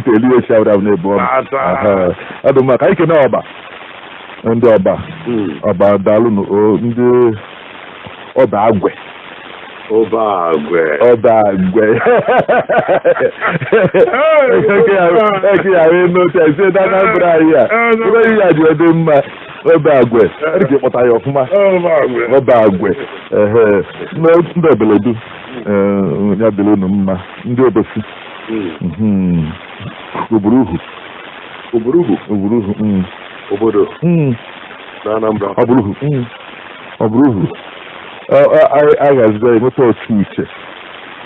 ite eli echi awụrụ abụ na-ebu ọnụ. Ata. Ọ dị mma ka anyị kene ọba, ndị ọba. Ọba, daalụnụ o, ndị ọba agwe. Ọba agwe. Ọba agwe eke ya wee n'otu a esi na Anambra anyị a ebe ihe ya ji dị mma. Ọba agwe dị ka ịkpọta ya ọfụma. Ọba agwe. Ọba agwe, ehe, ndị obeledu, ya dịrị unu mma, ndị obosi. Oburuhu. Oburuhu. Oburuhu. Obodo na Anambra. Ọbụrụhu, ọbụrụhu a ga-azụta enweta otu uche.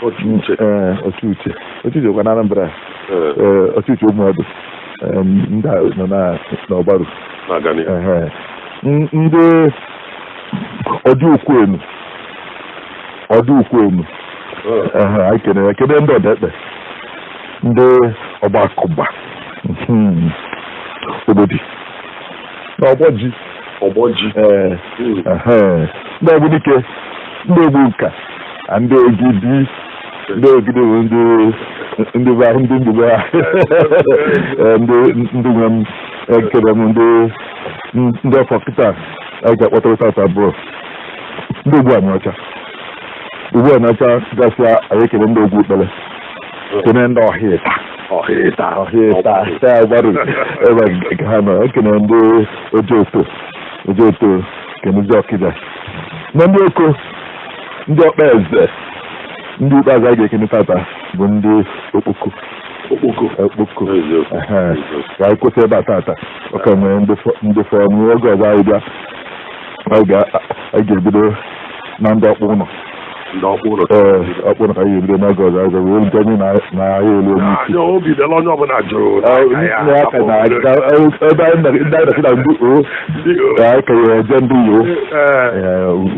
Otu uche. Ee, otu uche, otu uche kwa na Anambra. Ee, otu uche ụmụọdụ ndị a nọ na n'ọgbaru. Na-aga n'ihu. Ehe. Ndị ọdị ukwenu, ọdị ukwenu. Ehe, anyị kenere, ekene ndị ọdekpe, ndị ọgbakụgba, obodo na ọgbọ ji. Ọgbọ ji. Ee. Ehe. Ndị ogbunike, ndị ogbu nka na ndị ogidi, ndị ogidi bụ ndị be ndị mgbe ha. Ee, ndị nwe m, ekele m ndị ọfọ kịta anyị ga-akpọtara tata abụọ, ndị ogbu anyị ọcha, ugbu a na-acha gasịa. Anyị ekele ndị ogbu ekpere, kene ndị ọhịa ịta. Ọhịa. Ọhịa ịta taa gbarụ ebe ka ha nọ. Ekene ndị ojoto, ojoto, kene ndị ọkịja na ndị oko, ndị ọkpa eze. Ndị ikpeazụ anyị ga-ekene tata bụ ndị okpoko. Okpoko. Okpoko. Eziokwu. Ehe. Eziokwu. Ka anyị kwụsị ebe a tata, ọka nwere ndị fọrọ. Oge ọzọ anyị bịa, anyị ga-ebido na ndị ọkpụ ụlọ. Ndị ọkpụ ụlọ. Ee, ọkpụ ụlọ ka anyị ga-ebido n'oge ọzọ anyị ga-wee rute anyị na ahịa elu onye isi. Anya obi dela onye ọbụla jụrụ Ndị aka na ebe anyị ndị anyị na ndị o Ndị o. anyị ka ya eje ndị yo. Ee.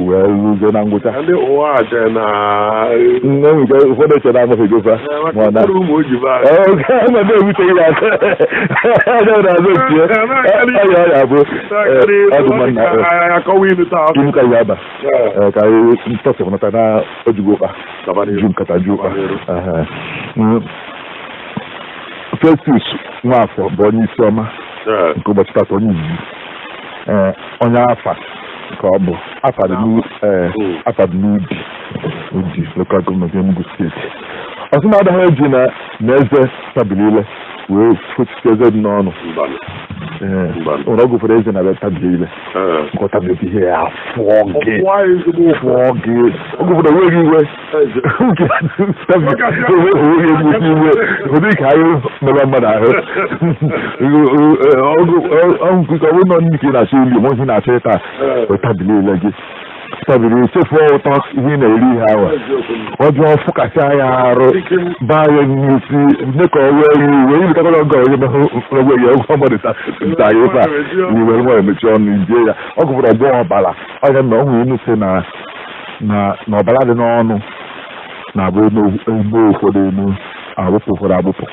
Wee ruzie na ngwụcha. Ndị ụwa aje na Nne m nke ụfọdụ eche na amaghị gofa ma na maka ụmụ ojibe a. Ọ na-ewuteghị ya aka anya na-azụ otie ọya ọya bụ ọdụ mma na Akọwa ilu taa. Ilu ka ya aba. Ee, ka anyị ntọsịpụnata na ojigo ụkpa Gaba n'ihu. ju nkata ju ụkpa. Gaba n'ihu. Ehe. Festus Nwafọ bụ onye isi ọma nke ụbọchị tata, onye izizi. Ee, onye afa ka ọ bụ, afa dị ee, afa dị n'Udi, Udi Local Government, Enugu Steeti. Ọ sị na adaghị eji na eze tabiri ile wee fotite eze dị n'ọnụ. Mbanụ. Ee. Mbanụ. Nwere ọgwụ ụfọdụ eze na-abịa tabiri ile nke ọ tabiri ihe ya afụọ gị. Ọkwụwa ezigbo ụfụ. Fụọ gị oge ụfọdụ onweghị iwe. Eze. Onweghị ezigbo iwe ụdị ka anyị mere mmadụ ahụ ọgwụ. Ọ bụrụ na nke ị na-achọ ili ma ihe na-achọ ịta, tabiri ile gị tabiri, chefuo ụtọ ihe ị na-eri ihe ahụ. Eziokwu. Ọjọọ fụkasịa ya arụ baa ya n'isi nye ka ọ wee ya iwe ilekọta ọgọ onye mehụ ya ụgwọ mmadụ ta ya ife a iwe nwa emechi ọnụ ijie ya. Ọ gụfụrụ ọgbọ ọbara ọnya na ọ nwere inu si na ọbara dị n'ọnụ na-abụ eme ụfọdụ enu agbụpụ ụfọdụ agbụpụ.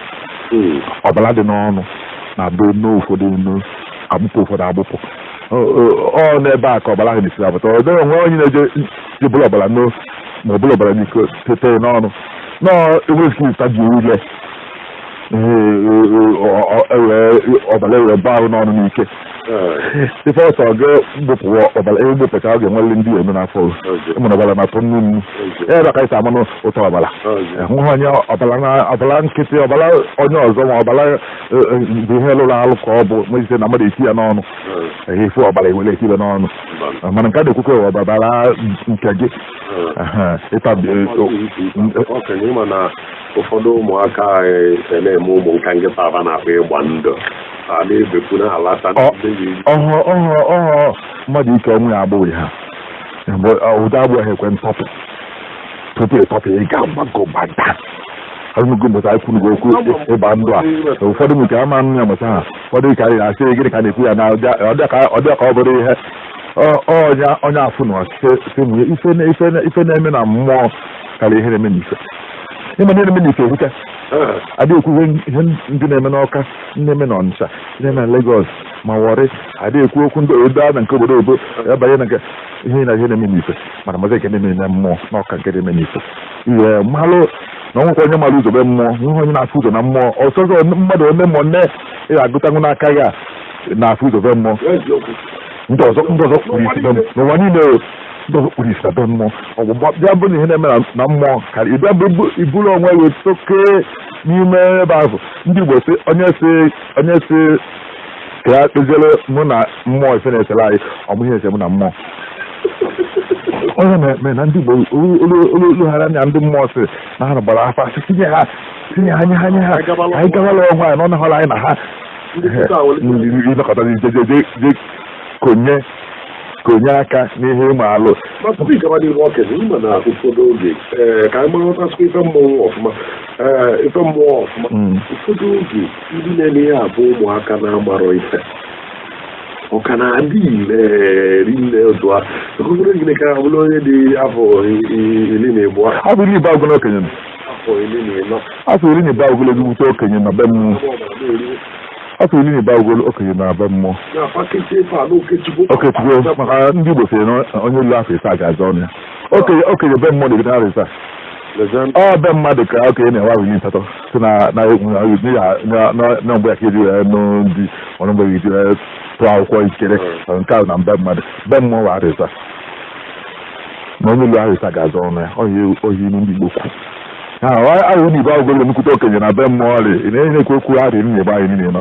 Ọbara dị n'ọnụ na-abụ eme ụfọdụ enu agbụpụ ụfọdụ agbụpụ. Ọ n'ebe a ka ọbara ahụ na-esi apụta. Ọ dịghị onwe onye na-eje jebụla ọbara n'o ma ọ bụla ọbara n'iko tete n'ọnụ nọọ enweghị ike ji ule ọbara ewere baa ahụ n'ọnụ n'ike. Ife ọsọ gị gbụpụ ọbara egbupụcha, ọ ga-enwerịrị ndị eme n'afọ ịmụrụ ọbara na-atụ nnu nnu ebe ka esi amanụ ụtọ ọbara. Hụ onye ọbara na ọbara nkịtị, ọbara onye ọzọ ma ọbara bụ ihe lụrụ alụ ka ọ bụ mejite na mmadụ esi ya n'ọnụ efu ọbara ewere esi ya n'ọnụ, mana nke a na-ekwukwe ọbara nke gị. Aha, ịtabi. Okenye, ịma na ụfọdụ ụmụaka anyị na-eme ụmụ nka nkịta aba na-akpọ ịgba ndụ a na-ebekwu na-alata ndị yi. Ọhọ ọhọ ọhọ, mmadụ ike ọnwụ ya agbụghị ha. Mgbe ụdị agbụghị ha ekwe ntọpụ tupu ịtọpụ, ị ga-agbago gbada arụnugo mbọta. Anyị kwunugo okwu ịgba ndụ a. Ụfọdụ nke ama nnu ya mụta ha, ụfọdụ ka anyị na-asị gịnị ka a na-ekwu ya na ọ dị ka ọ bụrụ ihe onye onye afụ na si mụ ife na-eme na mmụọ karịa ihe na-eme n'ife. Ịma ihe na-eme n'ife ehika adịghị ekwu ihe ndị na-eme n'Ọka, ndị na-eme n'Ọnịcha, ndị na-eme na Lagos ma Warri. Adịghị ekwu okwu ndị obodo a na nke obodo obodo ya banye na nke ihe na ihe na-eme n'ife, mana mazi nke na-eme na mmụọ n'ọka nke na-eme n'ife ihe mmalụ. Na ọ nwekwa onye mara ụzọ be mmụọ, nweghị onye na-afụ ụzọ na mmụọ. Ọsọzọ mmadụ one ma one ị ga-agụtanwu n'aka ya na-afụ ụzọ be mmụọ. Eziokwu. Ndị ọzọ kpuru isi n'ụwa niile o. Ndị ọzọ kpuru isi na be mmụọ. Ọgbụgba bịa bụ na ihe na-eme na mmụọ karịa ịbịa bụ iburu onwe ya toke n'ime ebe ahụ. Ndị Igbo sị, onye si ka ya kpeziere mụ na mmụọ ife na-esere anyị, ọ bụ ihe na-ese mụ na mmụọ. Onye na-eme na ndị Igbo olu ghara anya, ndị mmụọ sị na ha gbara afa, sị tinye ha nye ha, nye ha, anyị gawala onwe anyị na ọ nahọrọ anyị na ha. Ndị kịta welite. Ịnọkọta je je je je konye aka n'ihe ịma alụ. Ma tupu ị gaba n'ihu, okenye, ịma na ụfọdụ oge, ee, ka anyị mara ife mmọnwụ ọfụma, ee, ife mmụọ ọfụma. Ụfọdụ oge, ndị na-eme ihe abụ ụmụaka na-amarọ ife, ọ ka na-adị ire rinne. Otu a ụfọdụ gịnị ka bụrụ onye dị afọ 12, Afọ 20 agwụla okenye. afọ 14. Afọ 20 agwụla ezigbote okenye na be mmụọ. Afọ 20 agwụla okenye na be mmụọ. Na-apakechi ife a n'okechukwu. Okechukwu, maka ndị Igbo sịrị na onye olu afọ 7 ga-aza ọnụ ya. Okenye be mmụọ na-ebido afọ 7. Ọ be mmadụ ka okenye na-enwe afọ 18, si na mgbe ya ka eji wee nụ ndị ọrụ, mgbe ya eji wee tụọ akwụkwọ ikikere nke ahụ. Na be mmadụ, be mmụọ wa afọ 7, na onye olu afọ 7 ga-aza ọnụ ya. Ohi ilu ndị Igbo kwu ahụ na igbo agwụgwọ nnukwute okenye na be mmụọ rị. Ị na-ekwu okwu arị na igbo anyị niile nọ.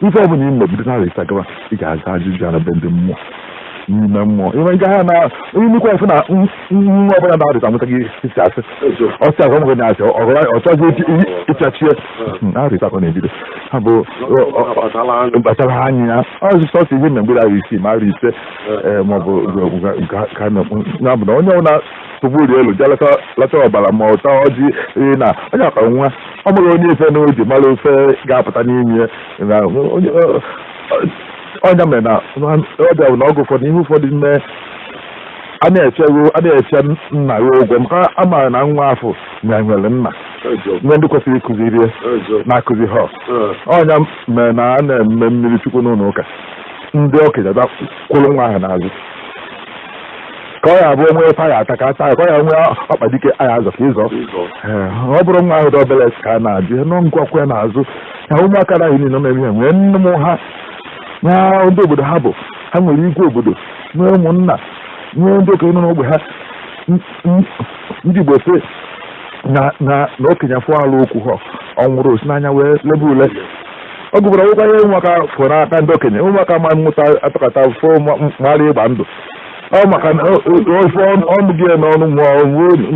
Ife ọbụla ị mebido na arị 7 gawa, ị ga-aza ajụjụ ya na be ndị mmụọ, n'ime mmụọ. Ime nke ha na onye nnukwu efu na nwa ọbụla na-arịta amụta gị isi asị ọsị agwa nwoke na-asị ọ chọghị ịchachie arịta ka ọ na-ebido ha bụ kpachara anya ya. Ọsịsọ ihe na mgbere arị 6 ma arị 5 maọbụ ya bụ na onye ọbụla tụgburu elu jee leta ọbara ma ụta ọjị na onye akara nwa, ọ bụrụ onye ife na o ji mara ofe ga-apụta n'ime ya na ọnya mere na ọ bịa na ọgụ ụfọdụ ihe ụfọdụ mee, a na-eche nna ya ụgwọ, maka a maara na nwa afọ na nwere nna nwee ndị kwesịrị ịkụziri ya na-akụzi ha. Ọnya mere na a na-eme mmiri chukwu n'ụlọ ụka, ndị okenye bịa kwụrụ nwa ahụ n'azụ, ka ọ ya abụ onwe ife ya ata ka ata, ka ọ ya nwee ọkpa dike aya azọ ka ịzọ. Ọ bụrụ nwa ahụ dị obere ka a na-ajụ ihe nọ ngwakwa ya n'azụ ya. Ụmụaka anaghị niile na-eme ihe nwee nne m ha na ndị obodo ha bụ ha nwere igwe obodo, nwee ụmụnna, nwee ndị okenye nọ n'ogbe ha. Ndị Igbo sị na okenye fụọ alụ okwu ha, ọ nwụrụ osi n'anya wee lebe ule. Ọ gụbara ọgwụkwa ihe ụmụaka fụrụ n'aka ndị okenye. Ụmụaka ma mmụta atọkata fụọ mara ịgba ndụ ọ maka na ofe ọnụ gị n'ọnụ ma ọ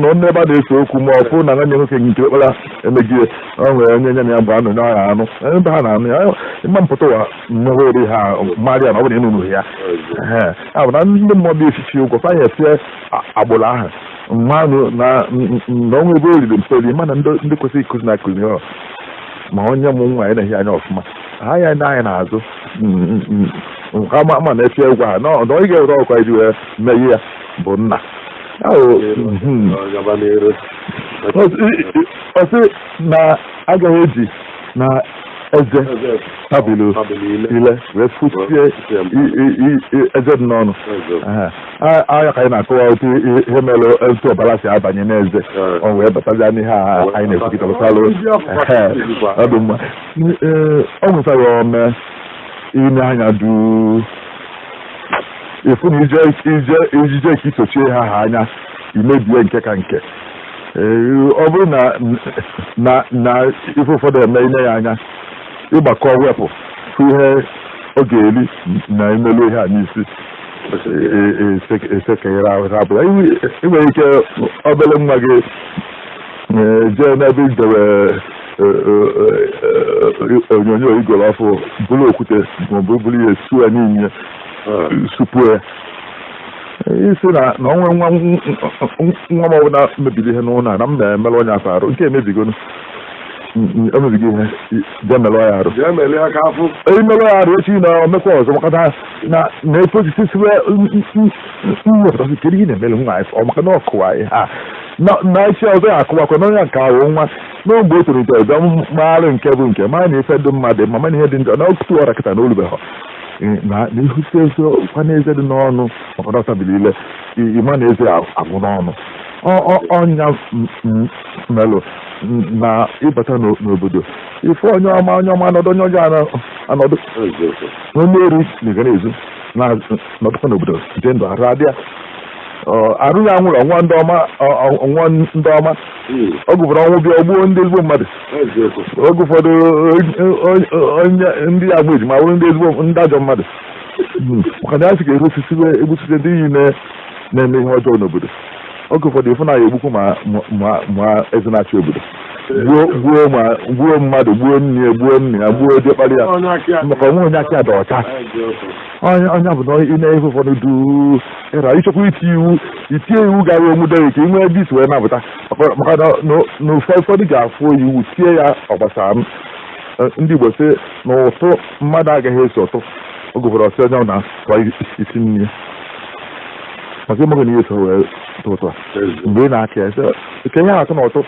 nọ n'ebe a na-ese okwu, ma ọ fụ na nwanne nwoke nke okpara emegie, ọ nwere onye nye na ya mgbe anụ na ọya anụ ebe ha na-anụ ya ịma mpụta ụwa mmewere ha mara ya na ọ bụrụ na ịnụnụ ya. Ee, ya bụ na ndị mmụọ efichi ụgwọ fa ya esie agbụrụ ahụ mmanụ na ọnwa ebe o riri mperi, mana ndị kwesịrị ịkụzi na akụzi ọ ma onye mụ nwa ya na-ehi anya ọfụma ha ya na anyị n'azụ nke ama na-efe egwu ha na ọ ga-ewere ọkwa iji wee mee ya bụ nna. Ọ sị na agaghị eji na eze tabili ile wee fụsie eze dị n'ọnụ anya. Ka anyị na-akọwa otu ihe mere otu ọbara si abanye n'eze, ọ wee batazia n'ihe a anyị na-ekwukịta gbasara. Ọ dị mma. Ọ nwetara ome ime anya du ịfụ na ije ije ka isochie ha anya imebie nke ka nke. Ọ bụrụ na ife ụfọdụ eme ime ya anya ịgbakọ wepụ fụ ihe ọ ga-eri na imelu ihe a n'isi esekenyere ahụ abụla. Ị nwere ike obere nwa gị jee n'ebe idewe onyonyo igoro ọfụ, bụrụ okwute maọbụ bụrụ ihe suo ya n'ime, supuo ya isi na onwe nwa nwa m ọbụla mebiri ihe n'ụlọ a na m na-emelụ onye afọ arụ nke emebigonu emebigo ihe, jee melụọ ya arụ, imelụ ya arụ echi na omekwa ọzọ, maka na na efe osisi siwe mwepụtasị kedu ihe na-emelụ nwa anyị ọ maka na ọ kụwa ihe a na echi ọzọ ya akụwakwa na onye nke ahụ nwa n'ogbe o tolitere bịa magharị nke bụ nke mara na ife dị mma dị mma, mana ihe dị njọ na otu ọra kịta na olubeghọ na ihusi ezi kwa n'eze dị n'ọnụ, maka na ọtabili ile ịma na eze agwụ n'ọnụ ọnya melụ. Na ịbata n'obodo, ife onye ọma, onye ọma anọdụ, onye ọjọọ anọdụ. Onye ori na-ga na-ezu nọdụkwa n'obodo dị ndụ, arụ adịa arụ ya nwụrụ ọnwa ndị ọma, ọnwa ndị ọma. Oge ụfọdụ ọnwụ bịa gbuo ndị ezigbo mmadụ. Oge ụfọdụ onye ndị agba ejima wụrụ ndị ezigbo, ndị ajọ mmadụ, maka na ya sị ka erosisi egbusisi ndị niile na-eme ihe ọjọọ n'obodo. Oge ụfọdụ ịfụ na ya egbukwu ma eze na-achị obodo, gbuo gbuo ma gbuo mmadụ, gbuo nne ya, gbuo nne ya, gbuo diọkpara ya, maka onwe onye aka ya dị ọcha. Onye bụ na ị na-efe ụfọdụ du ịra ịchọkwa iti iwu, itinye iwu gara onwude gị ka ị nwee ebe isi wee napụta, maka na ụfọdụ ga-afụ iwu tie ya ọgbasara m. Ndị Igbo sị na ụtụ mmadụ agaghị eso ụtụ. Oge ụfọdụ ọsị onye na tụọ isi nne, maka ịmaghị na ihe so wee tụ ụtụ a mgbe ị na-aka ya sị nke ihe atụ na ụtụ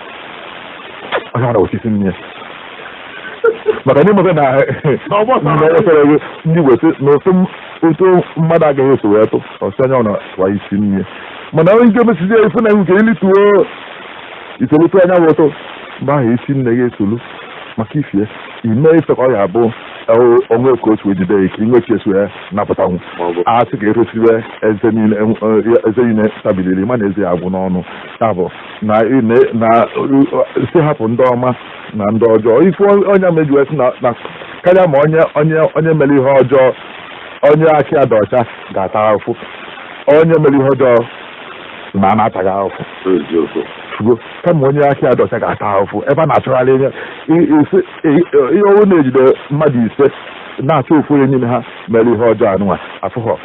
onye ọ na-eweta isi nne, maka na ịmaghị na ọgbasara gị. Ndị Igbo sị na ụtụ ụtụ mmadụ agaghị eso wee tụ, ọsị onye ọ na tụọ isi nne. Mana onye nke mesizie ifu na nke ilituo itolutu anya bụ ụtụ, mgbe ahụ isi nne gị esolu maka ifie ime ife ka ọ ga-abụ onwe ka otu ejide ya ka inwe chi esi wee napụtanwu. A sị ka erosiwe eze niile, eze niile tabiliri, mana eze ya agwụ n'ọnụ. Ya bụ na si hapụ ndị ọma na ndị ọjọọ. Ife onye meji wee sị na karịa ma onye mere ihe ọjọọ, onye aka ya dị ọcha ga-ata ahụhụ, onye mere ihe ọjọọ ma a na-ataghị ahụhụ. Fugo kama onye aka ya dị ọcha ga-ata ahụhụ ebe a na-achọgharị ihe ọnwụ na-ejide mmadụ 5 na-achọ ofu onye n'ime ha mere ihe ọjọọ anụnwa afụghọ,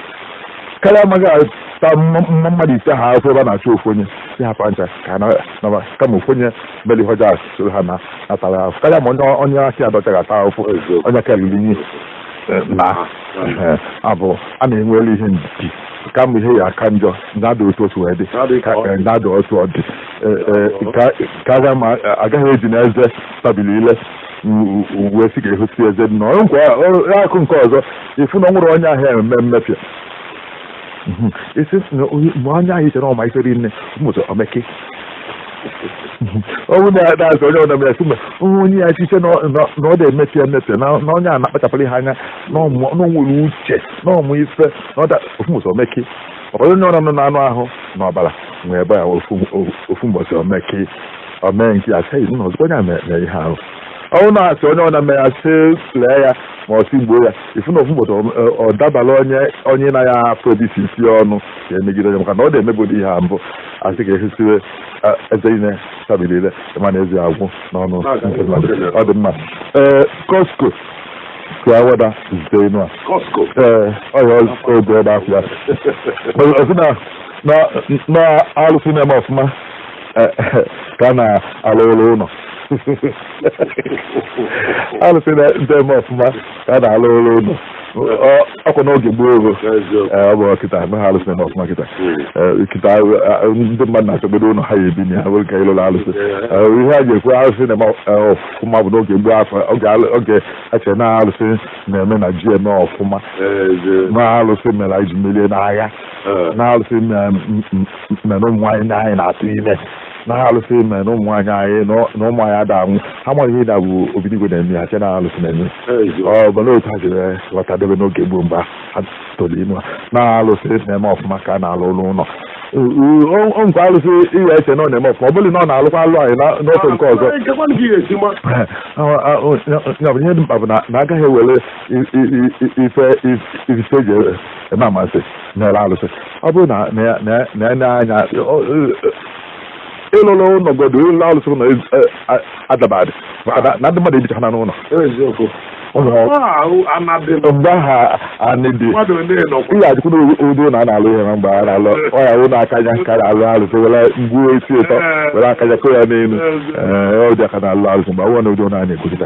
karịa amaghị ata mmadụ 5 ha ahụhụ ebe a na-achọ ofu onye. Si hapụ ncha ka na kama ofu onye mere ihe ọjọọ soro ha na natara ahụhụ, karịa ma onye aka ya dị ọcha ga-ata ahụhụ, onye aka ruru unyi na abụ a na-enwere ihe ndidi kama ihe ya aka njọ na-ada otu otu wee dị na-ada otu ọ dị ka agaghị eji na eze tabili ile wee sị ka ehosi eze dị n'ọrụ akụ nke ọzọ. Ịfụ na ọ nwere onye ahịa eme mmepịa isi mgbe onye ahịa chere ọma ifere nne mmụta omeke ọ bụ na-azụ onye ọna mere sị onye ya chiche na ọ na-emepịa emepịa na onye a na-akpachapụrụ ihe anya na o nwere uche na ọmụ ife na ọ da ofu mbọsị omeke. Ọkọdụ onye ọra nọ n'anụ ahụ na ọbara nwee ebe ya ofu mbọsị omeke omee nke ya sị na ọzọkwa onye a mere ihe ahụ ọnwụ na-asị onye ọ na-eme ya sị lee ya ma ọ sị gbuo ya. Ifu na ofu mbọsị ọ dabala onye na ya afọ ebisi isi ọnụ ka emegide onye, maka na ọ na-emebodo ihe a mbụ. Asị ka ehesiwe eze ine tabiri ile mana eze agwụ n'ọnụ nke mmadụ. Ọ dị mma. Ee, Costco ka awada zute inu a. Costco. Ee, ọya oge ebe afọ ya ọsị na alụsị na-eme ọfụma ka a na-alụ ụlọ ụlọ, alụsị na-eme ọfụma ka a na-alụ ụlọ ụlọ. Ọkwa n'oge gboo ego. Ọ bụ kịta eme ha alụsị na-eme ọfụma kịta kịta ndị mmadụ na-achọgodo ụlọ ha ya ebi na ya bụrụ ka ịlụrụ alụsị. Ihe a ji ekwu alụsị na-eme ọfụma bụ n'oge gboo, afọ oge eche na alụsị na-eme na ji eme ọfụma, na alụsị mere anyị ji merie n'agha, na alụsị mere ụmụ nwaanyị anyị na-atụ ime, na alụsị mere ụmụ nwaanyị anyị na ụmụ anyị ada anwụ. Ha amaghị ihe da bụ obinigwe na-eme ha che na alụsị na-eme. Ọ bụ na otu ha jiri ghọtadebe n'oge gboo mgbe ha toro ime na alụsị na-eme ọfụma ka a na-alụ ụlọ ụlọ nkwa alụsị ihe eche na ọ na-eme ọfụma, ọ bụrụ na ọ na-alụkwa alụ anyị n'ofe nke ọzọ. Ya bụ ihe dị mkpa bụ na agaghị ewere ife ife eji eme amasị mere alụsị. Ọ bụrụ na na anya ịlụlụ ụlọ godo ịlụlụ alụsị ụlọ adabadị, maka na ndị mmadụ ebicha ha n'ụlọ mgbe aha anị dị ihe adịkwu n'ụdị ụlọ a na-alụ ihe na mgbe a na-alụ ọya ụlọ akanya ka a na-alụ alụsị were ngwuo isi ụtọ were akanya kụ ya n'elu. Ee, ọ dị aka na-alụ alụsị mgbe awụ na ụdị ụlọ a na-ekwukịta.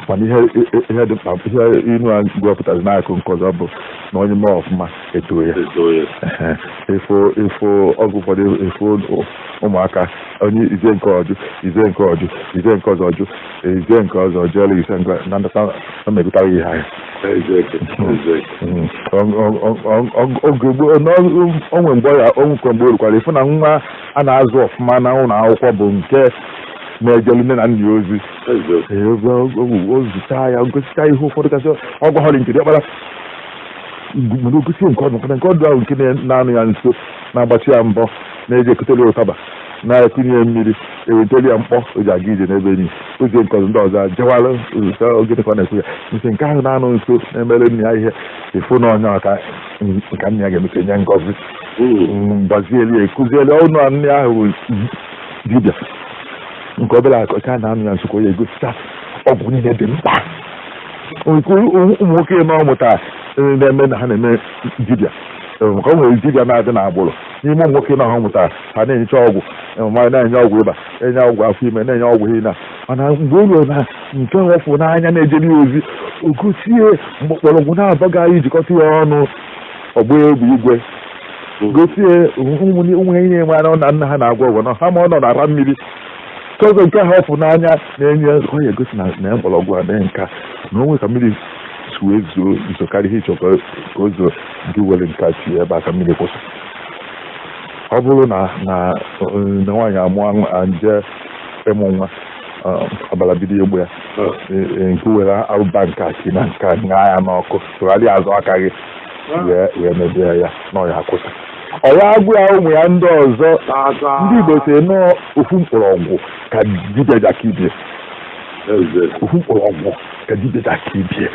Mana ihe dị mkpa, ihe inu a gụọpụtara n'akụ nke ọzọ bụ na onye mee ọfụma eto ya. Ifo ọgụ ụfọdụ ifo ụmụaka onye ize nke ọjụ, ize nke ọjụ, ize nke ọzọ ọjụ, ize nke ọzọ jụọla ise nke na ndata na megụtara ihe ahụ. Oge gboo onwe mgbe ya onwekwe mgbe o rukwara ịfụ na nwa a na-azụ ọfụma na ụlọ akwụkwọ bụ nke Na-ejelu nne na nna ya ozi. Ee, o zụta ya, gosichaa ihe ụfọdụ gasị ọ gwahọrọ nke diọkpara, mana o gosie nke ọdụ, maka nke ọdụ ahụ nke na-anụ ya nso, na-agbachi ya mbọ, na-eji ekutere ụtaba, na-ekunye ya mmiri, eweteli ya mkpọ o ji aga ije n'ebe enyi ozie. Nke ọzọ, ndị ọzọ jewalụ ogene ka ọ na-ekwu ya nke nke ahụ na-anụ nso, na-emere nna ya ihe ịfụ na onye ọka nka nna ya ga-emecha nye ngọzi, gbazieli ya, ekuzieli ọnụ nne ahụ bụ dibịa. Nke obere akọcha na-anụ ya nso ka o ya egosita ọgwụ niile dị mkpa. Nke ụmụ nwoke na ọ mụtara na-eme na ha na-eme dibịa, maka o nwere dibịa na-adị n'agbụrụ n'ime ụmụ nwoke na ha mụtara, ha na-enyecha ọgwụ, ma na-enye ọgwụ ịba, enye ọgwụ afọ ime, na-enye ọgwụ ihe na. Mana mgbe o ruo na nke ọfụ n'anya na-ejeli ya ozi, o gosie mgbọrọgwụ na-abaghị anyị jikọta ya ọnụ, ọgbọ egwu igwe, gosie ụmụ ihe na-enwe anụ na nna ha na-agwọ ọgwụ na ha, ma ọ nọ na-ara mmiri nke ọzọ, nke ahụ ọfụ n'anya na-enye ọ ya egosi na mgbọrọgwụ a na nka na onwe ka mmiri si wee zuo nso karịa ihe ịchọ ka o zuo nke were nke a tie ebe a ka mmiri kwụsị. Ọ bụrụ na nwaanyị amụọ nwa, nje ịmụ nwa, ọbara bido egbu ya, nke were abụba nke a si na nke a ṅaa ya n'ọkụ, tụgharịa azụ aka gị wee mebie ya na ọ ya akwụsị. Ọ ya agwụ ya ụmụ ya ndị ọzọ. Ndị Igbo si nọọ ofu mkpọrọgwụ ka dibịa ji aka ibie, ofu mkpọrọgwụ ka dibịa ji aka ibie.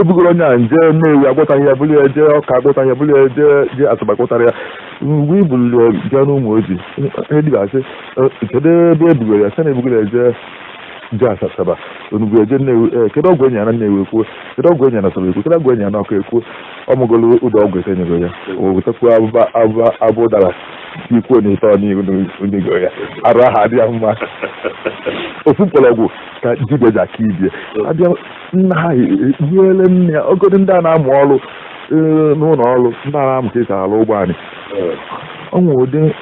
Ebugoro onye a nje Nnewi, agwọtaghị ya, bụrụ ya jee Ọka, agwọtaghị ya, bụrụ ya jee Asaba, agwọtara ya. Mgbe i buliri ya jee n'ụmụ ojii, ihe dibịa asị, "Kedu ebe ebugoro ya?" Sị na ebugoro ya jee Asaba, onugbu eje Nnewi. Ee, kedu ọgwụ enyi ya na Nnewi? Ekwuo. Kedu ọgwụ enyi ya na Asaba? Ekwuo. Kedu ọgwụ enyi ya na Ọka? Ekwuo. Ọ mụgolo ụdọ ọgwụ ese nyego ya, o wetakwu abụba abụba abụ ụdara ikwuo na ịtọ n'ihu n'ego ya, arụ ahụ adị ya mma. Ofu mkpọrọgwụ ka dibịa ji aka ibie. Abịa nna ha ekpughere nne ya ogodo. Ndị a na-amụ ọrụ n'ụlọ ọrụ, ndị a na-amụ ka esi alụ ụgbọ anyị, ọ nwere ụdị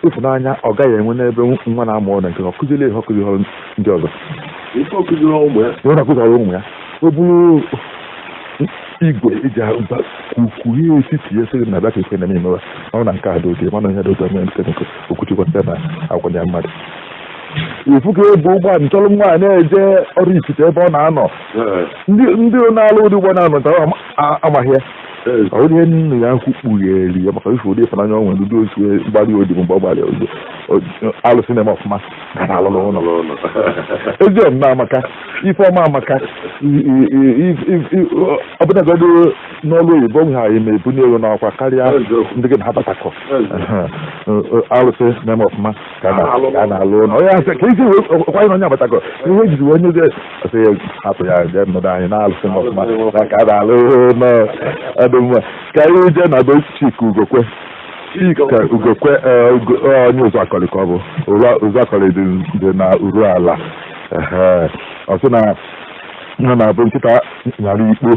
ịfụnanya ọ gaghị enwe n'ebe nwa na-amụ ọrụ nke ọ kụziri ihe ọ kụziri ndị ọzọ. Ife ọ kụziri ụmụ ya. Ihe ọ na-akụziri ụmụ ya, o buru igwe eji kwuhie etiti ya, sịrị na bịa ka ife na-eme emewe ọ na nke a dị otu, mana ihe dị otu eme nke nke okwuchikwa site na akwụkwọ ya mmadụ ifu ka ebu ụgbọ nchọrọ nwa na-eje ọrụ ifite ebe ọ na-anọ. Ndị na-alụ ụdị ụgbọ na-anọ nta amaghị ya. Ọ bụrụ ihe nnu ya nkwụ kpugheri ya maka ife ụdị ịfụnanya ọ nwere, ụdị otu gbalị odibo mgbe ọ gbalị alụsị na-eme ọfụma ka na-alụrụ ụlọ. Ezi omume amaka, ife ọma amaka. Ọbụnagodi n'ọrụ oyibo ha eme ebunye ego n'ọkwa karịa ndị gị na-abatakọ. Alụsị na-eme ọfụma ka a na-alụ ụlọ onye asị ka isi kwanye na onye abatakọ ihe ejiri onye dị asị hapụ ya jee nọdụ anyị na-alụsị m ọfụma na ka a na-alụ ụlọ. Ọ dị mma ka anyị jee na be Chika Ugokwe. Chika Ugokwe, onye ụzọ akọlị ka ọ bụ. Ụzọ akọlị dị na uru ala. Ọ sị na nọ na-abụ nkịta nyara ikpo,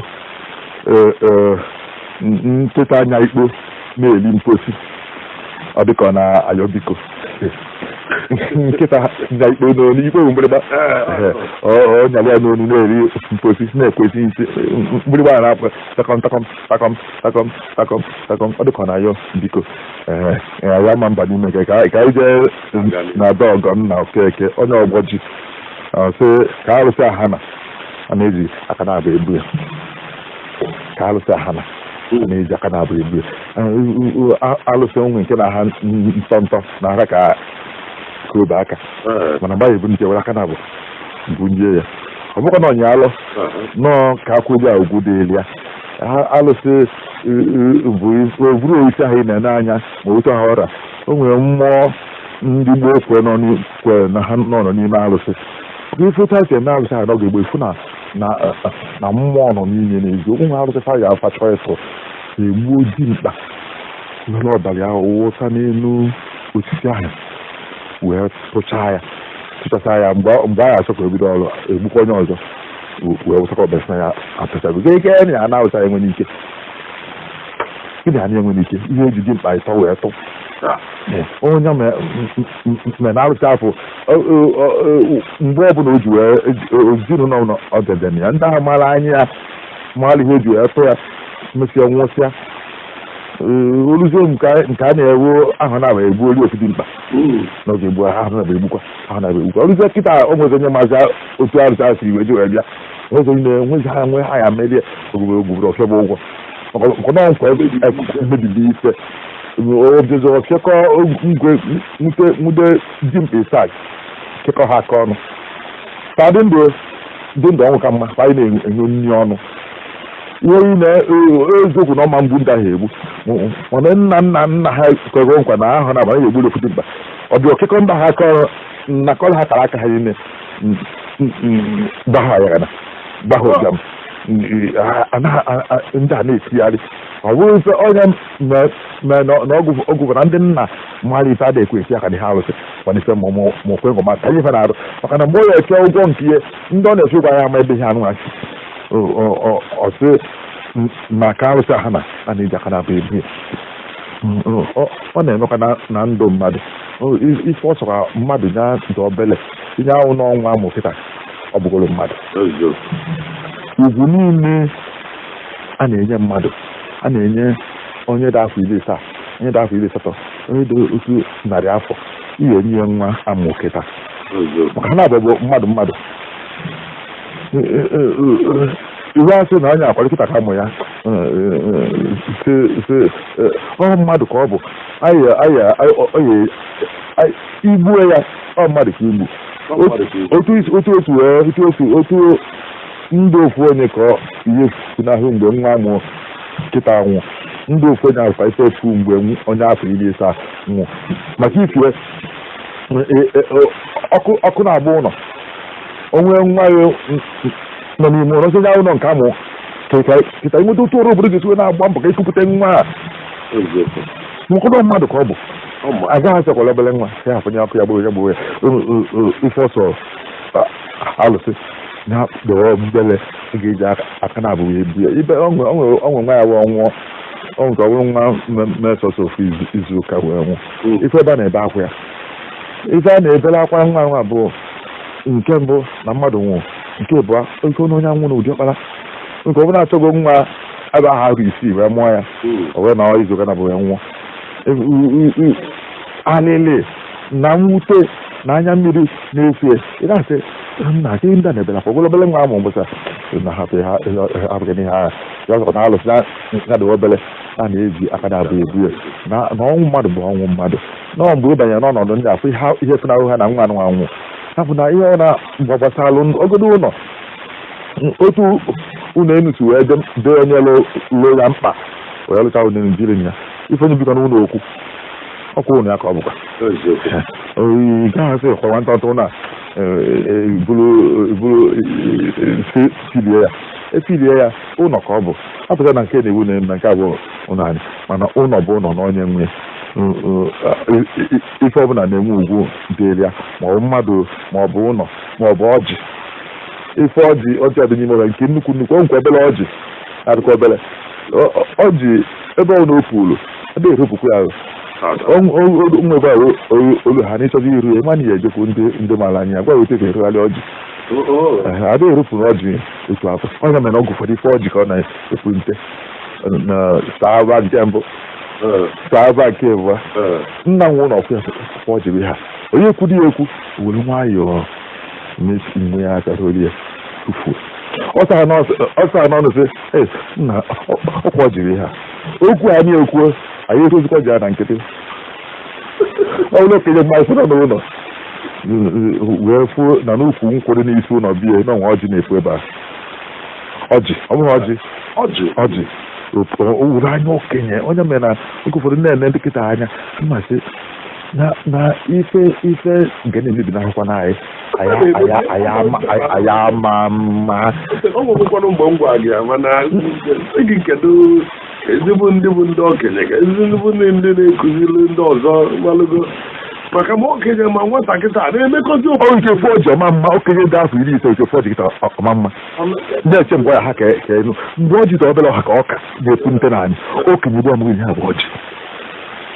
nkịta anya ikpo na-eli mposi, ọ dịka ọ na-ayọ biko. Nkịta nya ikpo n'onu, ikpo bụ mgbịrịgba, ọ nyara ya n'onu na-eri mposi, na-ekwesị isi mgbịrịgba a na-apụ takọm takọm takọm takọm takọm takọm, ọ dịka ọ na-ayọ biko. Ya ma mba n'ime nke ka anyị jee na be Ọgọnna Okeke, onye ọgbọ ji. Ọ sị ka arụsị ahana a na-eji aka na-abụ ebu ya, ka arụsị ahana a na-eji aka na-abụ ebu ya. Alụsị onwe nke na-aha ntọ ntọ na-ara ka obe aka, mana mgbe ebu nje were aka na-abụ bunye ya, ọ bụkwa na ọnya alụ nọọ ka akwụghị a ugwu dịrị ya. Alụsị bụ bụrụ isi ahụ ị na-ene anya ma otu ahụ ọra o nwere mmụọ ndị gboo kwere na ha nọ n'ime alụsị. Ife otu a si eme alụsị ahụ n'oge gboo, ifu na mmụọ nọ n'ime n'eziokwu. Nwe alụsị fa ya afa chọọ ịtụ egbuo dimkpa were ọbara ahụ wụsa n'elu osisi ahụ wee tụchaa ya, tụchasịa ya. Mgbe a ga-achọ ka ebido ọrụ, egbukwa onye ọzọ wee wụsakwa ọbara na ya atụchago ike na ya na-awụcha ya enwere ike gịnị a na-enwere ike ihe eji dimkpa ịtọ wee tụ onye mere na arụsị afọ. Mgbe ọbụla o ji wee ezinụlọ ọdịdị ya, ndị ahụ mara anya ya mara ihe eji wee tụ ya, mesịa nwụsịa. Oluzie nke a na-ewu ahụ na-aba egbu olu ofu dị mkpa n'oge gboo, ahụ na-aba egbukwa, ahụ na-aba egbukwa. Oluzie kịta, o nwezi onye maazị otu arụsị asị iwe ji wee bịa, nwezi onye na-enwezi ha nwe ha ya merie ogbugbe ogbugbe ọfịa bụ ụgwọ maka nkwa mebili ife obizo ọfịakọ ngwe nwute nwude dimkpa isak kekọ ha aka ọnụ ka dị ndụ dị ndụ, ọnwụ ka mma ka anyị na-enye nri ọnụ. Ihe niile eziokwu na ọma mgbu ndị ahụ egbu, mana nna nna nna ha kwego nkwa na ahụ na-abara ya egburu ofu dị mkpa. Ọ bụ okekọ ndị ha aka ọrụ nnakọrọ ha kara aka ha niile gbagha ya na gbagha ụbịam ndị a na-etigharị. Ọ bụrụ ife onye mee na ọgwụ na ndị nna mara ife ada ekwe esi aka n'ihe arụsị, mana ife ma okwe ngọ maka ife na-arụ, maka na mgbe ọ ya-eche ụgwọ nke ihe ndị ọ na-eche ụgwọ ya ama ebe ihe anụ asị ọsị maka arụsị ha na a na-eji aka na-abụ ebu ya. Ọ na-emekwa na ndụ mmadụ ife ọ sọrọ mmadụ ya dị obele tinye anwụ n'ọnwa amụ kịta, ọ bụgoro mmadụ. Ugwu niile a na-enye mmadụ, a na-enye onye dị afọ 70, onye dị afọ 80, onye dị 100 afọ, ihe enye ya nwa amụ kịta, maka ha na-abụ mmadụ mmadụ. Iwu asị na onye akwado kịta ka amụ ya ọ mmadụ ka ọ bụ igbue ya, ọ mmadụ ka igbu otu otu otu otu otu otu ndụ ofu onye ka ihe funahụ mgbe nwa mụọ kịta nwụ, ndụ ofu onye alụkwa ife efu mgbe onye afọ 70 nwụ, maka ifie ọkụ na-agba ụlọ onwe nwa ya nọ n'ime ụlọ onye ụlọ nke amụ kịta inweta otu ọrụ obodo ga-esiwe na-agba mbọ ka ekupụta nwa a nkwụdọ mmadụ ka ọ bụ agaghị asịkwala obere nwa ya afụnye ọkụ ya gburu ya gburu ya. Ife ọsọ alụsị na dọrọ obere ga-eji aka na-abụghị ebu ya ibe onwe nwa ya wee nwụọ ọ nke ọ bụrụ nwa mesọsọ ofu izu ụka wee nwụọ. Ife ebe a na-ebe akwa ya, ife a na-ebere akwa nwa nwa bụ nke mbụ na mmadụ nwụrụ, nke abụọ oke onye anwụ na ụdị ọkpara nke ọ bụla achọgo nwa ebe ahụ arụ isii wee mụọ ya, o wee na izu ụka na bụ wee nwụọ. Alịlị na mwute na anya mmiri na-efe ị na-asị nna ke ndị a na-ebere akwa ogolo obele nwa amụ mbụsa na hapụ ha hapụ ihe agha ya ọzọ na alụsị na dị obele a na-eji aka na-abụ ebu ya na ọnwụ mmadụ bụ ọnwụ mmadụ nọọ mgbe ị banyere n'ọnọdụ ndị afọ ihe funahụ ha na nwa anụ anwụ hapụ na ihe ọ na gbasalụ ogodo ụlọ otu ụlọ enu si wee dee onye lụ ya mkpa wee lụcha ụlọ enu jiri ya ife onye bikọ n'ụlọ okwu ọkwa ụlọ ya ka ọ bụkwa oyi gaghị asị kwa nwata ọtụ na buru buru filie ya efilie ya ụlọ ka ọ bụ apụta na nke na-ewu na nke abụọ ụlọ anyị, mana ụlọ bụ ụlọ na onye nwe ife ọbụla na-enwe ugwu dịrị ya, ma ọ bụ mmadụ ma ọ bụ ụlọ ma ọ bụ ọjị. Ife ọjị ọjị adị n'ime ụlọ nke nnukwu nnukwu ọ nkwa obere ọjị adịkwa obere ọjị ebe ọ na ofu ebe erupụkwa ya nwekwa olu ha n'ịchọzi iru ya mana ya ejekwu ndị mara anya gwa otu esi erugharị ọjị ada erupụrụ ọjị otu afọ onye mere ọgwụ ụfọdụ ife ọjị ka ọ na-ekwu nte na saaba nke mbụ saaba nke abụọ nna nwe ụlọ ọkwụ ya ọjị bụ ha onye ekwu ya ekwu were nwayọọ mesi ya aka ya tufuo ọsa n'ọnụ sị nna ọkwa ọjị ha okwu anyị ekwuo anyị etozikwa ji ya na nkịtị ọ bụrụ okenye mmadụ nọ n'ụlọ wee fuo na n'ukwu nkwụ dị n'isi ụlọ bie n'ọnwa ọjị na-efu ebe a ọjị ọ bụghị ọjị ọjị ọjị owuru anya okenye onye mere na oge ụfọdụ na-ene ndị nkịta anya mmasị na ife ife nke na-emebi n'akwụkwọ na anyị anyị ama mma. Ọ nwekwanụ mgbe m gwa gị ya, mana gị kedu ezigbo ndị bụ ndị okenye ka ezigbo ndị na-ekuziri ndị ọzọ gbalụgo maka ma okenye ma nwatakịrị a na-emekọzi. Ọ nke fụ ọjị ọma mma okenye dị afọ 50 nke fụ ọjị kịta ọma mma na-eche mgbe ya ha ka enu mgbe ọjị dị obere ọha ka ọka na-epu nte na anyị okenye gbu ọmụghị ihe abụ ọjị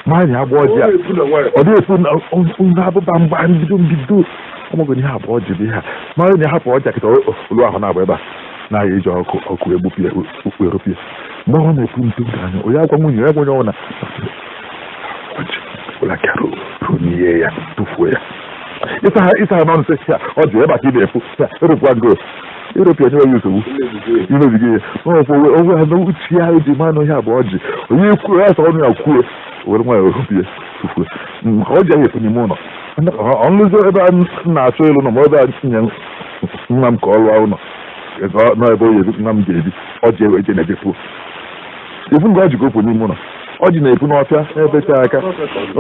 nwaanyị agba ọjị a ọ dị efu na abụba mgba mbido mbido ọmụgwọ ihe abụọ ọjị bụ ihe a mara na hapụ ọjị kịta olu ahụ na-agba ebe a na-aya eji ọkụ ọkụ egbupụ ya erupịa. Mgbe ọ na-ekwu ntu nke anya, onye agwa nwunye ya, gwa onye ọbụla ọjị ụlakịarụ runye ya, tụfuo ya. Ịsa ha n'ọnụ, sị ya ọ dị ebe a ka ị na-efu ya, erupụa ngo erupịa nyewe ya nsogbu, imebigo ya. N'ọfọ onwe ha n'uche ya eji ma na ihe a bụ ọjị. Onye kwuo ya sọ ọnụ ya kwuo, were nwayọọ rupie, tụfuo, maka ọjị ahụ efu n'ime ụlọ. Ọnụzi ebe a na-achọ ịlụ ụlọ, ma ebe a nye nwa m ka ọ lụọ ụlọ nọ ebe o ebi, nwa m ga-ebi ọjị ewe je na-ejefuo efu nga ọjị ka o pu n'ime ụlọ. Ọjị na-epu n'ọfịa n'ebe taa aka.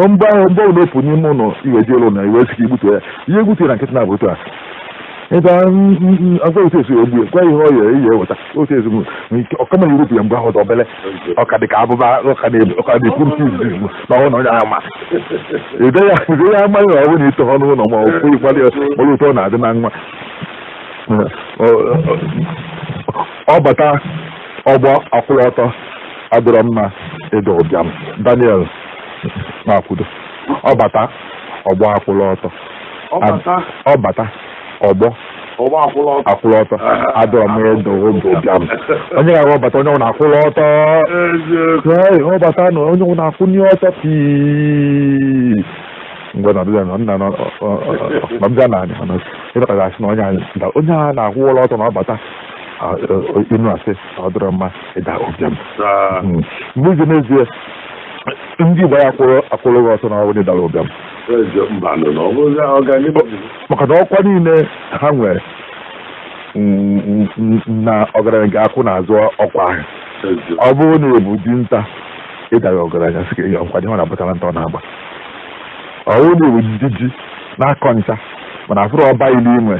Mgbe ahụ, mgbe ọ na-epu n'ime ụlọ, iwe ji elu na iwe sị ka igbutuo ya, ihe egbutu na nkịtị na-abụ otu a ebe agwa otu esi egbu ya, gwa ihe ọ ya eyi eweta otu esi nke ọkama na irupụ ya. Mgbe ahụ obele ọka dị ka abụba ọka na-ekwu nke izizi na ọhụrụ na onye ama ede ya amaghị na ọ bụrụ na ito ọnụ ụlọ ma ọ kwụ ịkwali mara ụtọ ọ na-adị na nwa ọ bata ọgbọ akwụrụ ọtọ adịrọ mma ịda ụbịam. Daniel na-akwudo ọ bata ọgbọ akwụrụ ọtọ, ọ bata ọgbọ akwụrụ ọtọ adịrọ mma ịda ụbịam. Onye ga-agwa ọbata, onye ọ na-akwụrụ ọtọ, ọ bata na onye ọ na-akwụnye ọtọ pii mgbe na ọdịda nna na mbịa na ịdọkọta asị na onye a na-akwụ ụlọ ọtọ na ọ bata inu asị na ọ dịrọ mma ịda ụbịam. Mgbe izi n'ezie ndị Igbo ya akwụrụ gị ọtọ na ọ bụrụ ịdara ụbịam, maka na ọkwa niile ha nwere na ọgaranya ga-akwụ n'azụ ọkwa ahụ. Ọ bụrụ na ebu dinta ịdara ọgaranya sị ka ya nkwado ọ na-abụtara nta ọ na-agba. Ọ bụrụ na ebu diji na-akọ ncha mana afụrụ ọba ilu inwe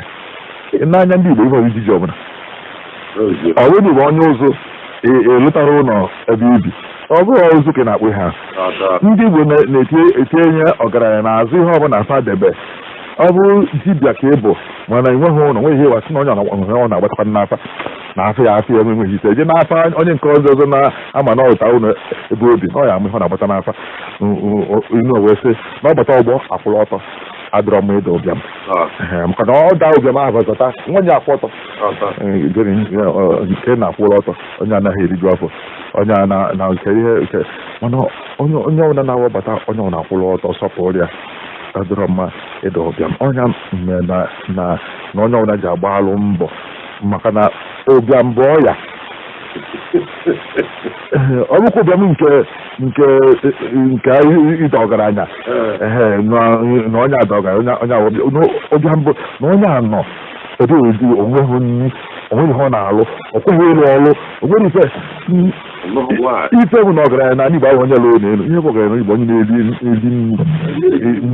n'anya ndị Igbo ihe ijiji ọbụla. Ọ bụrụ na igbo onye ụzụ elụtara ụlọ ebe ibi, ọ bụrụ ụzụ ka ị na-akpụ ha. Ndị Igbo na-etinye ọgaranya n'azụ ihe ọbụla afa debe. Ọ bụrụ dibịa ka ị bụ mana enweghị ụlọ, nweghị ihe wasị na onye ọ na-agbatakwa n'afa na afọ ya afọ ya enweghị ise eje n'afa onye nke ọzọ ọzọ na-ama na ọụta ụlọ ebe obi na ọ ya ama ihe ọ na-agbata n'afa inu wee sị na ọ bata ọgbọ akwụrụ ọtọ adịrọ mma ịda ụbịam, maka na ọ daa ụbịam ahụ zọta nwa akwụ ọtọ nke na-akwụrụ ọtọ, onye anaghị eriju afọ, onye na nke ihe nke mana onye ọbụla na-awabata onye ọ na-akwụrụ ọtọ sọpụrụ ya adịrọ mma ịda ụbịam. Ọnya mere na onye ọbụla ji agba alụ mbọ, maka na ụbịam bụ ọya. Ọ bụkwa ụbịam nke nke nke ịda ọgaranya na onye ada ọgaranya, onye ụbịam bụ na onye a nọ ebe odi onweghị nri, onweghị ihe ọ na-alụ, ọ kweghị ịlụ ọlụ, onwere ife ife bụ na ọgaranya na Igbo ahụ onye lụrụ n'elu ihe bụ ọgaranya Igbo, onye na-eri nri,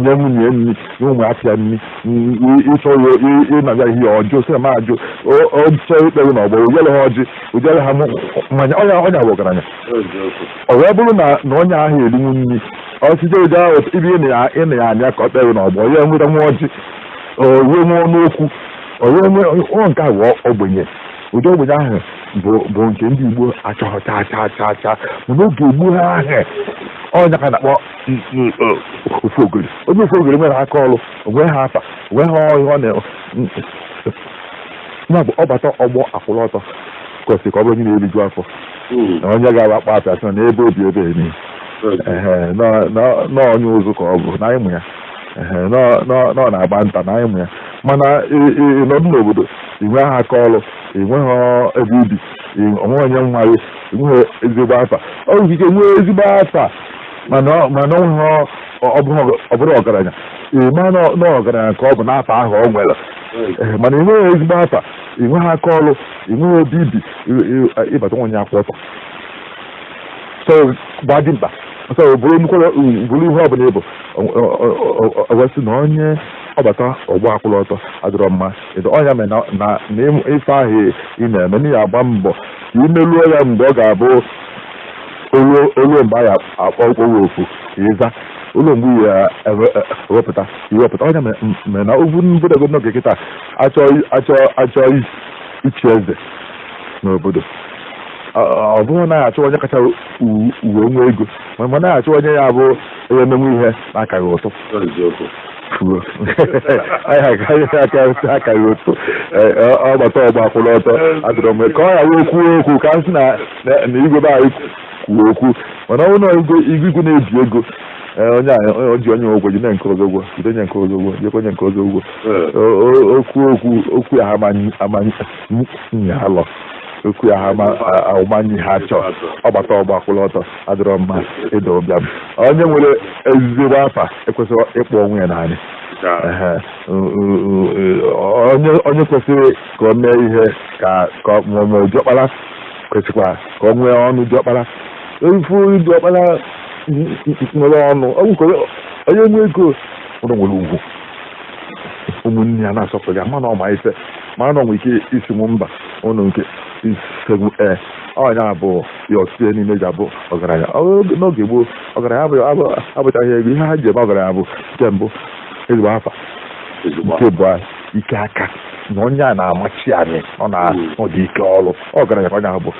nye nwunye nri, nye ụmụaka ya nri, ịchọ ịnabịa ihe ọjọọ sị na m ajụ ọchọ ikpere na ọgbọ ojele ha ọjị, ojele ha mmanya, onye bụ ọgaranya. Ọ wee bụrụ na onye ahụ erinwu nri ọchịchị ụjọ ahụ ibi ịna ya anya ka ọ kpere na ọgbọ ya nweta nwa ọjị, wee nwee ọnụ okwu, onye nke a bụ ogbenye. Ụdị ogbenye ahụ bụ nke ndị Igbo achọghị chaa chaa chaa chaa, mana oge gboo ahụ ọnya ka na-akpọ ofu ogori. Onye ofu ogori nwere aka ọrụ, onwe ha afa, onwe ha ihe ọ na bụ ọbata ọgbọ akwụrụ ọtọ kwesịrị ka ọ bụrụ onye na-eriju afọ na onye ga-agba akpa apịa sị na ebe obi ebe eni n'onye ụzụ ka ọ bụ na ịmụ ya na ọ na-agba nta na ịmụ ya. Mana ịnọdụ n'obodo inwe ha aka ọrụ, inweghị ebe ibi, onwe onye nwa gị, enweghị ezigbo afa, ọ nwere ike nwee ezigbo afa mana onweghị ọ bụrụ ọgaranya, ịma na ọgaranya ka ọ bụ n'afa ahụ ọ nwere, mana enweghị ezigbo afa, enweghị aka ọrụ, enweghị ebe ibi, ịbata nwa onye akwụ ọtọ so gbaa dị mkpa ọsọ bụrụ nnukwu bụrụ ihe ọbụla ịbụ ewesị na onye ọbata ọgbọ akwụrụ ọtọ adịrọ mma ịdọ ọnya mere na ife ahụ ị na-eme n'ihi agba mbọ ka imeluo ya mgbe ọ ga-abụ oluo mgbe a akpọ okporo ofu ka ịza olu mgbe ya ewepụta iwepụta ọnya mere na ovu mbodogo n'oge kịta achọ ichi eze n'obodo. Ọ bụghị na achọ onye kacha uwe nwee ego, mana na achọ onye ya bụ onye emenwe ihe na-akaghị ụtọ. Fuo anyị aka akaghị otu ọgbata ọgba kwụrụ ọtọ adịrọ m ka ọ ya wee kwuo okwu ka m sị na na igwe be anyị kwuo okwu, mana ọ bụrụ na igwe igwe na-eji ego, onye a o ji onye ụgwọ, ji nye nke ọzọ ụgwọ, jide nye nke ọzọ ụgwọ, jekwa nye nke ọzọ ụgwọ. Okwu okwu okwu ya ha ama alọ okwu ya ha ama awụmanyi ha chọọ. Ọgbata ọgba kwụrụ ọtọ adịrọ mma ịda ụbịam. Onye nwere ezigbo afa ekwesịrị ịkpọ onwe ya naanị. Ehe. Onye kwesịrị ka o mee ihe ka ma diọkpara kwesịkwa ka ọ nwee ọnụ diọkpara. Ifu diọkpara nwere ọnụ ọ bụ ka onye nwe ego ụlọ nwere ugwu, ụmụnne ya na-asọpụrụ ya, mana ọ ma ife, mana ọ nwere ike isinwu mba ụnụ nke isegwu. Ee, ọnya bụ ya. Ọtụtụ ihe niile ji abụ ọgaranya. N'oge gboo, ọgaranya abụchaghị ego. Ihe ha ji eme ọgaranya bụ, nke mbụ, ezigbo afa, nke bụ ike aka na onye a na-amachi anyị, ọ na ọ dị ike ọrụ. Ọgaranya ka onye ahụ bụ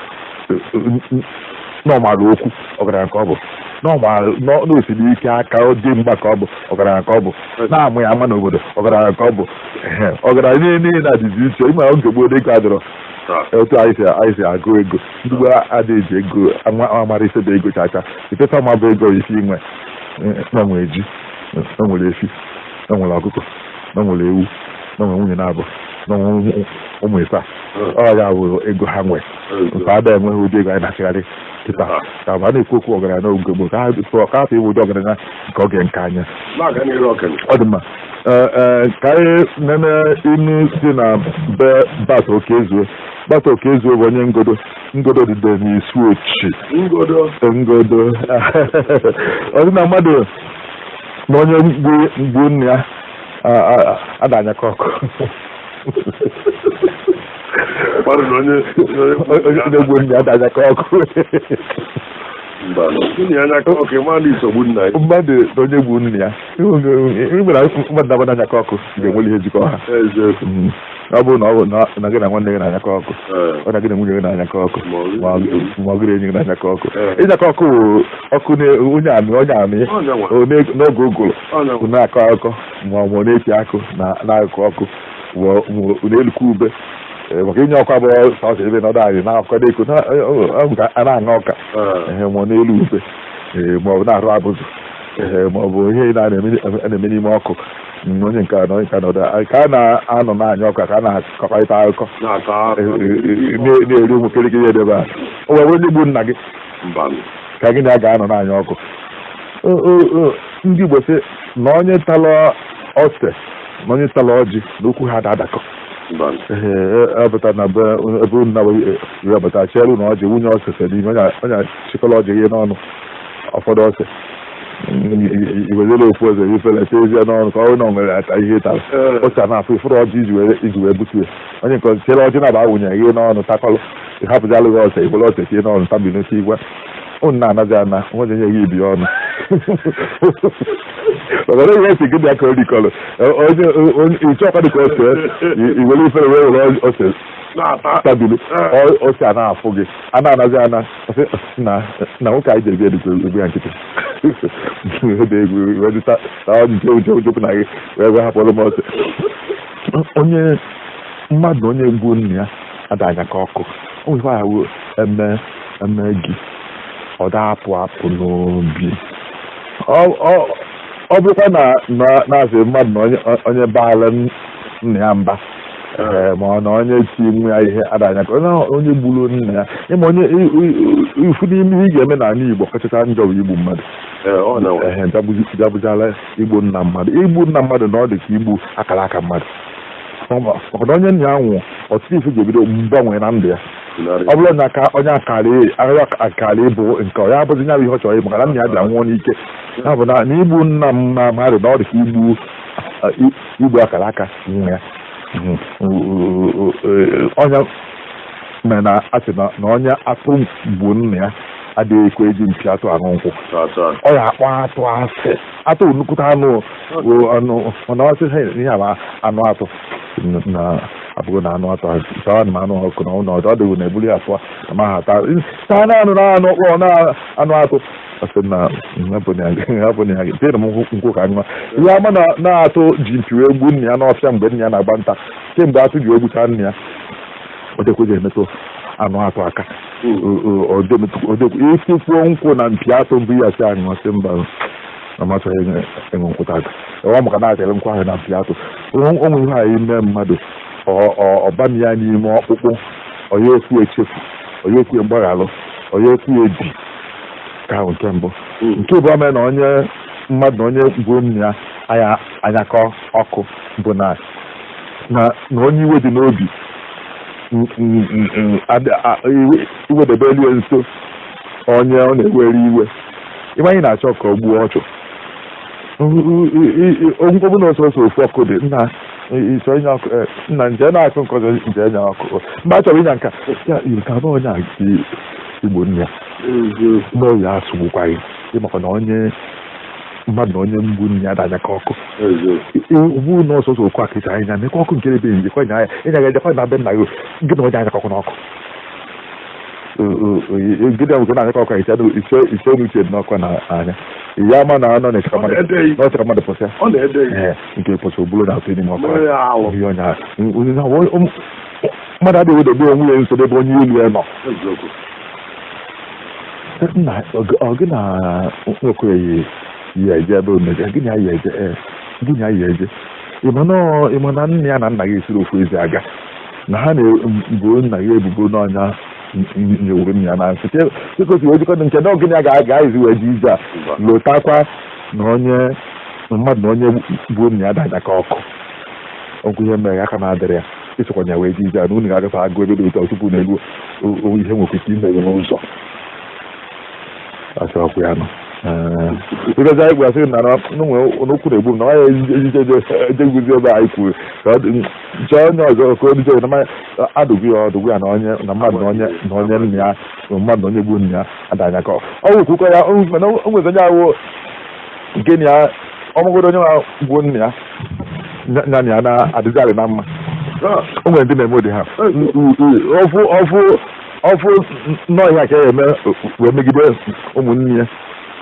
na ọ maara okwu. Ọgaranya ka ọ bụ na ọ maara na o siri ike aka, ọ dị mgba ka ọ bụ. Ọgaranya ka ọ bụ na-amụ ya ama n'obodo. Ọgaranya ka ọ bụ. Ehe, ọgaranya niile na-adịzi iche. Ịma oge gboo ego adịrọ otu anyị si agụ ego. Ndị gboo adịghị eji ego amara ise bụ ego chacha. Ifefe ama bụ ego isi inwe na nwere ji, na nwere efi, na nwere ọkụkọ, na nwere ewu, na nwere nwunye na-abụ, na nwere ụmụ ịsa. Ọ ya bụ ego ha nwe nke ada enweghị ụdị ego anyị na-achịgharị kịta ka ma a na-ekwu okwu ọgaranya n'oge gboo ka ha ka hapụ ịbụ ụdị ọgaranya nke oge nke anya. Na-aga n'iru, okenye. Ọ dị mma. Ee, ka anyị nene inu si na be Bat Okezuo. Bat Okezuo bụ onye Ngodo. Ngodo dịde n'Isu Ochi. Ngodo. Ngodo. Ọ dị na mmadụ na onye mgbu nna ya adanyakọ ọkụ. Mmadụ na onye onye gbu nna ya adanyakọ ọkụ. Mba, gịnị anya ka ọkụ ma na isogbu nna ya? Mmadụ na onye gbu nna ya, mmadụ na anyakọ ọkụ ga-enwere ihe jikọ ha. Eziokwu. Ọ bụrụ na ọ bụ na gị na nwanne gị na-anyakọ ọkụ, ọ na gị na nwunye gị na-anyakọ ọkụ, ma ọ gị na enyi gị na-anyakọ ọkụ, ịnyakọ ọkụ wụ ọkụ onye amị onye amị n'oge ụgụrụ na-akọ akụkọ, ma ọ bụ na-eti akụ na-akụ ọkụ na-elukwa ube. Maka inye ọkụ abụọ sọsọ ebe nọdụ anyị na-akọ eko a na-aṅa ọka, ma ọ na-elu ube, ma ọ bụ na-arụ abụzụ, ma ọ bụ ihe na-eme n'ime ọkụ. Onye nke na onye nke nọdụ ka a na-anọ na-anya ọka, ka a na-akọkọrịta akụkọ, na-eri ụmụ kirikiri edebe a. O wee onye gbu nna gị ka gị na ya ga-anọ na-anya ọkụ. Ndị Igbo sị na onye tara ose na onye tara ọjị na okwu ha ada-adakọ. Ee, na ebe unu na-webata chielu na ọjị wunye ose n'ime, onye chịkọrọ ọjị ihe n'ọnụ, ụfọdụ ose iwezere ofu ose ifere tezie n'ọnụ ka ọ na nwere ata ihe tara ose a na-afụ ifuru ọjị iji wee butu ya. Onye nke ọzọ chiere ọjị na-aba awụnye ihe n'ọnụ takọrọ, hapụzialụ gị ose, iwere ose tinye n'ọnụ tabi n'otu igwe unu na-anazi ana onye nye gị ibi ọnụ maka na ihe esi gị bịa ka o rikọrọ onye ịchọ ọkwa dịka ose, iwere ifere wee were ose tabilu ose a na-afụ gị a na-anazi ana na na nwoke anyị jere bịa egwu ya nkịtị ede egwu wee taa ọjị nche na gị wee wee hapụrụ m ose. Onye mmadụ onye gbuo nna ya ada anya ka ọkụ o nwekwa ya eme eme gị ọ da-apụ apụ n'obi. Ọ bụrụkwa na na-asị mmadụ na onye baala nna ya mba, ma ọ na onye ti nwa ya ihe adanya ka onye gburu nna ya. Ịma onye ifu n'ime ihe ị ga-eme n'ala Igbo kachacha njọ bụ igbu mmadụ. Ehe, jabụjala igbu nna mmadụ. Igbu nna mmadụ na ọ dị ka igbu akara aka mmadụ, maka na onye nna ya nwụọ, ọtụtụ ife ga-ebido mgbanwe na ndụ ya. Ọ bụrụ na onye akara ịbụ nke ọ ya abụzi ya bụ ihe ọ chọrọ ịbụ, maka na nna ya bịa nwụọ n'ike. Ya bụ na igbu nna mmadụ na ọ dị ka igbu akara aka nwa ya. Onye mere na asị na onye atụ gbuo nna ya adịghị ekwe eji mpi atụ aṅụ nkwụ. Ọ ya akpọ atụ asị. Atụ nnukwute anụ anụ, mana ọ sị ihe a anụ atụ na abụghị na anụ atụ taa na anụ ọkụ na ụlọ ọ dịghị na ebuli ya tụọ na ma ha taa taa na anụ na anụ kpọọ na anụ atụ. Ọ sị na hapụ na ya tena m nkwụ ka nwa ya ama na na-atụ ji mpi wee gbuo nna ya n'ọfịa mgbe nna ya na-agba nta. Kemgbe atụ ji wee gbucha nna ya, o dekweghị emetụ anụ atụ aka. Isikwuo nkwụ na mpi atụ mbụ ya si anyụ, sị mba, na masịghị ịṅụ nkwụ tata. Ọ maka na achara nkwụ ahụ na mpi atụ. Onwe ihe anyị mee mmadụ, ọbami ya n'ime ọkpụkpụ, onye ekwu echefu, onye ekwu mgbaghalụ, onye ekwu ebi ka ahụ. Nke mbụ. Nke bụ mere na onye mmadụ na onye bụ nna ya anyakọ ọkụ bụ na na onye iwe dị n'obi iwedebe elu nso onye ọ na-ewere iwe. Iwe anyị na-achọ ka ọ gbuo ọchụ ọ bụ na ọsọsọ ofu ọkụ dị nna ịchọ inye ọkụ, nna nje na-akụ nke ọzọ, nje nye ọkụ mgbe a chọrọ ịnya nka ya ka na onye a igbo nne ya n'oyi asụgbukwaghị ịmakwa na onye mmadụ na onye mgbu nne ya danya ka ọkụ ugbu na ọsọsọ okwu akịcha anya mekwa ọkụ nke ebe njikwa nya ya ịnya ga ejekwa na be nna gị, gị na onye anya ọkụ n'ọkụ gị na nwoke na-anyakọ ọkụ iche iche n'uche n'ọkụ na anya ya ma na anọ na-echekwa mmadụ pụsịa nke pụsị obulu na atụ n'ime ọkụ ihe onye mmadụ adịghị wedebe onwe ya nso ebe onye ilu ya nọ. Nna ọ gị na nwoke yi eje ebe omeje gị na ya eje, gị na ya eje, ịma na nna ya na nna gị esiri ofu ezi aga na ha na-ebu nna gị ebubo n'ọnya nyewuru nna ya na nsị chikosi wee jikọta nke na ọgịnị ya ga-aga ezi wee ji ije a lotakwa na onye mmadụ na onye bụ nna ya daja ka ọkụ okwu ihe mere aka na-adịrị ya isokwa ya wee ji ije a na unu ga-agafe agụ ebe dị ụtọ tupu na-elu ihe nwekwa ike imeghe n'ụzọ asị ọkụ ya nọ ịgazi anyị gwasị na n'okwu na-egbu m na ya ejije ejeguzi ebe anyị kwuru ka chọọ onye ọzọ ka o dije na adụgwu ya ọdụgwu ya na onye na mmadụ na onye na onye nna ya na mmadụ na onye gbu nna ya adanya ka ọ wụkwukọ ya. Mana o nwezi onye ahụ nke na ya ọmụgodo onye nwa gbuo nna ya na ya na-adịzi alị na mma. O nwere ndị na-eme ụdị ha ọfụ ọfụ ọfụ nnọọ ihe a ka ya eme wee megide ụmụnne ya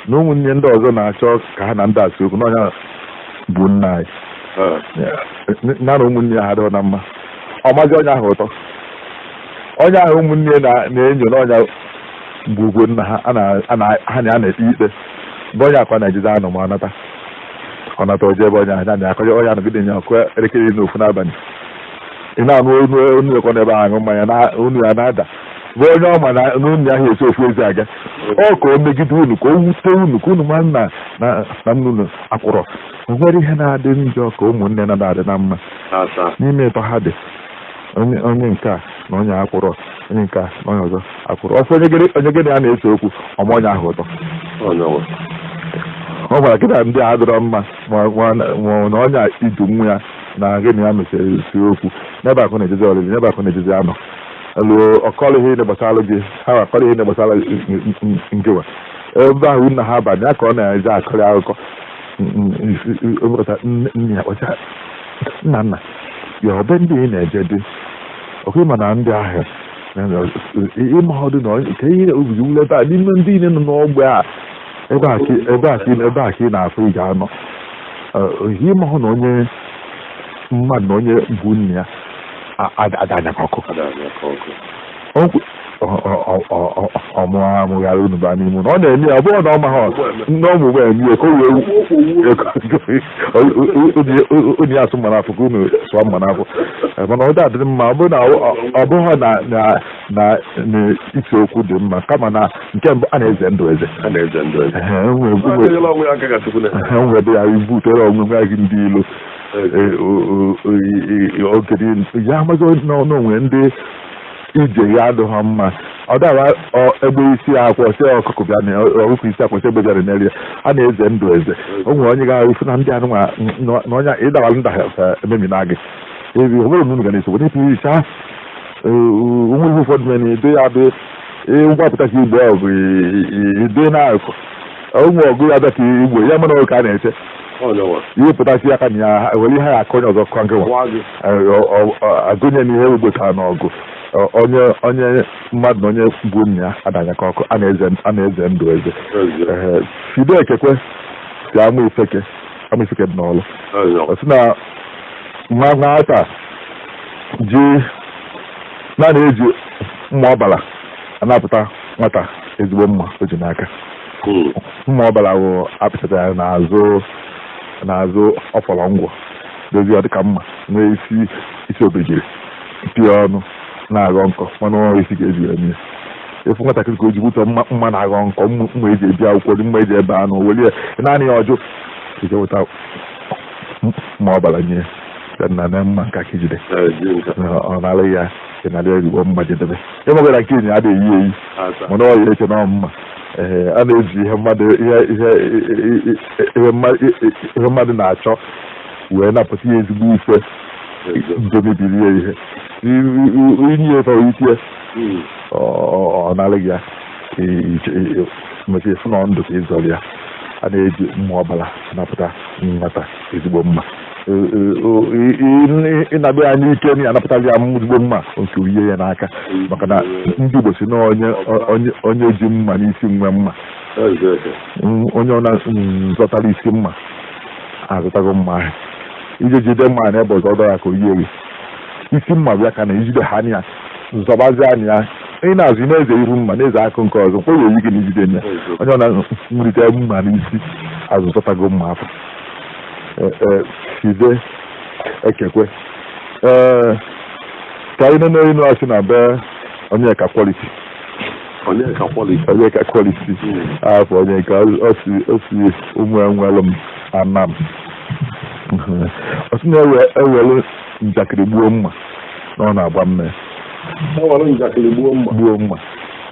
na ụmụnne ndị ọzọ na-achọ ka ha na ndị asị okwu n'ọnya bụ nna anyị na na ụmụnne ya ha adịghị na mma. Ọ mazi onye ahụ ụtọ onye ahụ ụmụnne na-enyo n'ọnya bụ ugwo nna ha ha na ya na-ekpe ikpe mgbe onye akwa na-ejizi anụ ma ọ nata ọ nata oje ebe onye ahụ ya na-akọje onye anọgide nye ọkụ elekere 11 n'abalị. Ị na-anụ onu onu ekọ n'ebe ahụ aṅụ mmanya na onu ya na-ada bụ onye ọ ma na n'unu ahụ esi ofu ezi aga ọ ka o megide unu ka o wute unu ka unu ma na na unu akwụrọ. O nwere ihe na-adị njọ ka ụmụnne na na-adị na mma n'ime ịtọ ha dị onye nke a na onye akwụrọ onye nke a na onye ọzọ akwụrọ ọfụ onye gịnị ya na-ese okwu ọma onye ahụ ụtọ ọ gwara gị na ndị a adịrọ mma ma na onye a idu nwa ya na gịnị ya mechara si okwu n'ebe akụ na-ejezi ọlịlị n'ebe akụ na-ejezi anọ elu ọkọrọ ihe gbasara gị ha akọrọ ihe gbasara nkewa ebe ahụ nna ha abalị ya ka ọ na-eje akọrọ akụkọ nne ya kpọcha nna nna ya ọbe ndị ị na-eje dị ọkụ ịma na ndị ahụ ịma ọdụ na ka ihe obizi wule ebe a n'ime ndị niile nọ n'ogbe a ebe a ka ị na-afụ ị ga-anọ ihe ịma hụ na onye mmadụ na onye bụ nne ya adanya ka ọkụ ọmụghara unu ba n'ime ụlọ ọ na-eme ya ọ bụrụ na ọ maghị na ọmụmụ eme ya ka o wee unu ya asụ mma n'afọ ka unu sụọ mma n'afọ. Mana ọ dị adịrị mma ọ bụrụ na ọ bụghị na ise okwu dị mma kama na nke mbụ a na-eze ndụ eze nwebe ya ibutere onwe gị ndị ilo oge ya amaghị n'onwe ndị ije ya adịghị mma ọ dara egbe isi akwa sị ọkụkọ bịa na ọkụkọ isi akwa sị egbe bịara n'elu ya a na-eze ndụ eze. O nwere onye ga-ahụ na ndị anụnwa na onye ịdawara nda ha ememina gị ebe ọ bụrụ na unu ga na-esogbu n'ịpụ icha onwe ihe ụfọdụ mere na edo ya dị ngwapụta ka igbo ọgụ ide na-akụ onwe ọgụ ya bịa ka igbo ya mana oge a na-eche ihe pụtasị aka na ya were ihe ya akụ onye ọzọ kụọ nke nwa agụnye na ihe egbotara n'ọgụ. Onye onye mmadụ na onye bụ nna ya adanyakọ ọkụ, a na-eze ndụ eze. Eze. Ee, Fide Ekekwe si Ama Ifeke, Ama Ifeke dị n'Ọlụ. Eze. Ọ sị na nwa nwata ji na na-eji mma ọbara anapụta nwata ezigbo mma o ji n'aka. Mma ọbara bụ apịchata ya n'azụ ọfọrọ ngwọ, dozie ọ dịka mma, nwee isi isi obejiri pịa ọnụ na-aghọ nkọ, mana ọ isi ka eji eme ya. Efu nwatakịrị ka o ji gbutọ mma, mma na-aghọ nkọ, mma eji ebi akwụkwọ dị, mma eji ebe anụ welie naanị ya ọjụ ije weta mma ọbara nye ya na na mma nke aka ijide. Ezi nka. Ọ nara ya, ị nara ya ezigbo mma jedebe ịmagara nke enyi adịghị eyi eyi. Ata. Mana ọ ya eche na ọ mma. Ee, a na-eji ihe mmadụ ihe ihe ihe mmadụ na-achọ wee napụta ya ezigbo ife. Eze. Nke mebiri ya ihe inye efe itie. Ọ narị ya mesi efu na ndụ ka ịzọrọ ya. A na-eji mma ọbara napụta nwata ezigbo mma. Ịnagbe ya n'ike na ya anapụta ya ezigbo mma nke uye ya n'aka, maka na ndị Igbo si na onye onye onye ji mma n'isi nwe mma. Eze. Onye ọ na-zọtara isi mma azụtago mma ahụ ije jide mma na ebe ọzọ ọdọ ya ka o yie gị isi mma bịa ka na ijide ha anya nzọbazi anya ya. Ị na-azụ, ị na-eze iru mma, na-eze akụ nke ọzọ kwe ya eyi gị na ijide ya. Eze. Onye ọ na-nrite mma n'isi azụ zọtago mma afọ. Fide Ekekwe, ee, ka anyị nene ịnụ asị na be Onyeka Quality. Onyeka Quality. Onyeka Quality afọ Onyeka o si ụmụ enwelụ m anam. Ọ sị na ewelu njakịrị gbuo mma na ọ na-agba mme. Ewere njakịrị gbuo mma. Gbuo mma,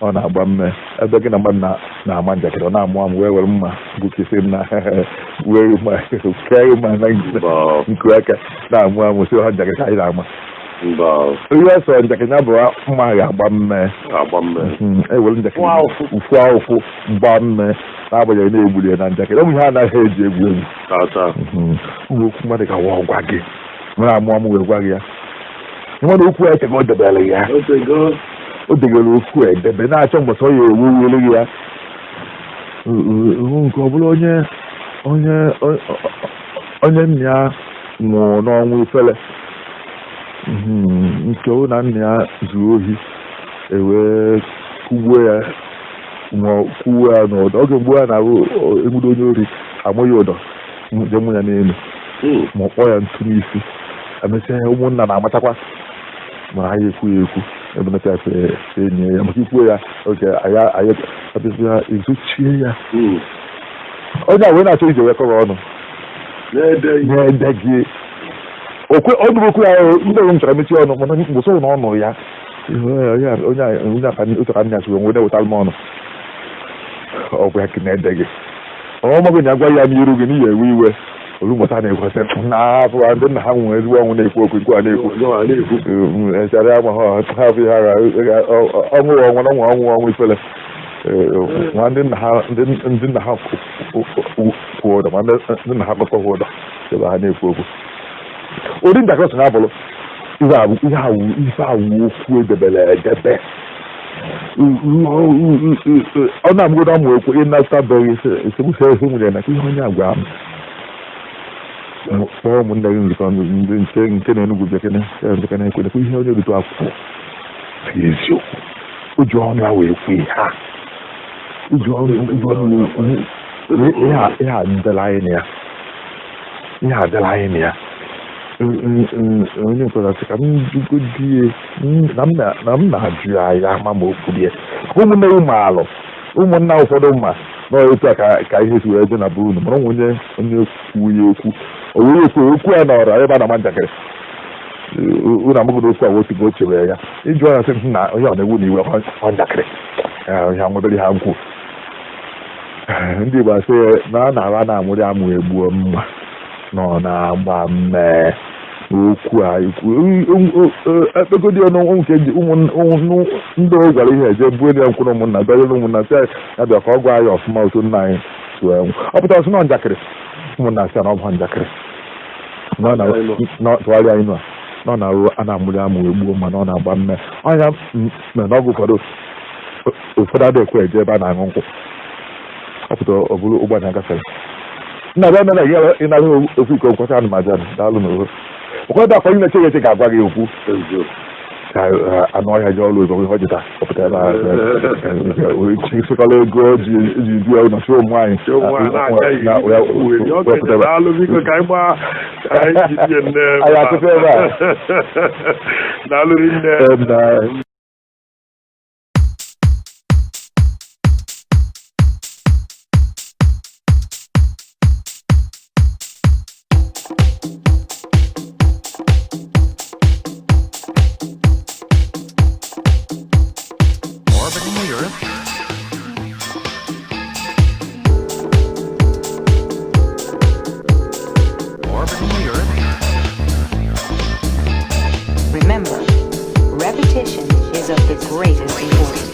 ọ na-agba mme. Ebe gị na mmadụ na-ama njakịrị, ọ na-amụ amụ, wee were mma gbukesi m na wee mma kee mma na Mba. nku aka na-amụ amụ, si ha njakịrị ka anyị na-ama. Mba. Ihe sọ njakịrị ya bụ mma ga-agba mme. Agba mme. Ewere njakịrị Fụọ ụfụ. Ụfụ ụfụ mgba mme, n'agbanyeghị na-egburi ya na njakịrị. Ụmụ ihe anaghị eji egwu egwu. Tata. Ụmụ okwu mmadụ ga-awa ọgwa gị nwere amụ amụ wee gwa gị ya nwere okwu ya echego o debere ya. Otego. O degere okwu a edebe na-achọ mgbe ọ ya ewu were gị ya nke ọ bụla onye nna ya nwụrụ n'ọnwụ ifele. Nke ọ na nna ya zuru ohi ewee kụgbuo ya, ma kwuo ya n'ụdọ oge mgbe a na-abụ egbudo onye ori, amụ ya ụdọ je mụ ya n'elu ma ọ kpọọ ya ntu n'isi. Emesịa ya, ụmụnna na-amatakwa, mana anyị ekwu ya ekwu ebenata ya enye ya maka ikwuo ya oge anyị abịazịa ezochie ya. Onye a wee na-achọ ije wee kọrọ ọnụ. Na-ede. Na-ede gị okwe ọ dụrụ okwu ya ndị ọrụ m chọrọ emechi ọnụ, mana mgbe na ọnụ ya onye aka otu ka nna si wee nwere wetara m ọnụ ọgwụ ya ka na-ede gị ọmọgụ na agwa ya n'iru gị n'ihi ewe iwe olu mmụta na-ekwesị na afọ ndị nna ha nwere ezigbo ọnwụ na-ekwu okwu nkwu a na-ekwu echara ya ma ha hapụ ihe agha ọnwụ ọnwụ na ọnwụ ọnwụ ọnwụ ifele ma ndị nna ha ndị nna ha kwuo ụdọ, ma ndị nna ha kpọkọ ụdọ ebe ha na-ekwu okwu ụdị njakịrị sị na-abụrụ ihe awụ ihe awụ ife awụ okwu edebere edebe. Ọ na-amụgodo amụ ekwu ịnatabeghị esemokwu nwunye na ihe onye agwa m kpọọ ụmụnne gị nzukọ ndị nke na Enugwu bịakene bịakene ekwe ekwe ihe onye rutu akwụkwọ eziokwu o ji ọnụ ya wee kwu ihe a o ji ọnụ wee kwu ihe a dịla anyị na ya, ihe a dịla anyị na ya. Onye nke ọzọ sị ka m jụgodie na m na-ajụ ya ya ama ma o kwuru ya ụmụnne ụmụ alụ ụmụnna ụfọdụ ma na etu a ka ihe si wee dị na be unu, mara onye kwu ya okwu o wee ekwu okwu ya nọrọ ebe a na-ama njakịrị unu amagodo okwu a wotu o chere ya ịjụ ya sị na onye ọ na-ewu na iwe ọ njakịrị ya nwebere ha nkwu. Ndị Igbo asị na a na-ara na-amụrị amụ egbuo mma na ọ na-agba mmee okwu a ekpegodi ọnụ nke ndị o gwara ihe eje buo ya nkwụ na ụmụnna bịa ụmụnna sị ya bịa ka ọ gwa ya ọfụma otu nna anyị si wee nwụ. Ọ pụtara sị na njakịrị, ụmụnna sị na ọ bụ njakịrị tụgharịa inu a. Na ọ na-arụ a na-amụrụ amụ egbuo, mana ọ na-agba mme ọnya mere na ọgwụ. Ụfọdụ ụfọdụ adịghị ekwe eje ebe a na-aṅụ nkwụ. Ọ pụtara ọ bụrụ ụgbọ na-agafere nna bịa mere gị ịnara okwu iko nkwọcha anụmajan. Daalụ n'oho. Ụfọdụ akwa onye na-eche gị eche ga-agwa gị okwu Eziokwu. Ka anụ ọhịa ji ọrụ oyibo ihe ọ jita ọpụta ebe a chịkọla ego ji ji bi nọchi ụmụ nwaanyị. Chi ụmụ nwaanyị na-acha iri. Okenye, daalụ. Biko ka anyị gbaa ka anyị jidie nne. Anyị akwụsị ebe a. Daalụ rinne. Orbiting the Earth. Orbiting the Earth. Remember, repetition is of the greatest importance.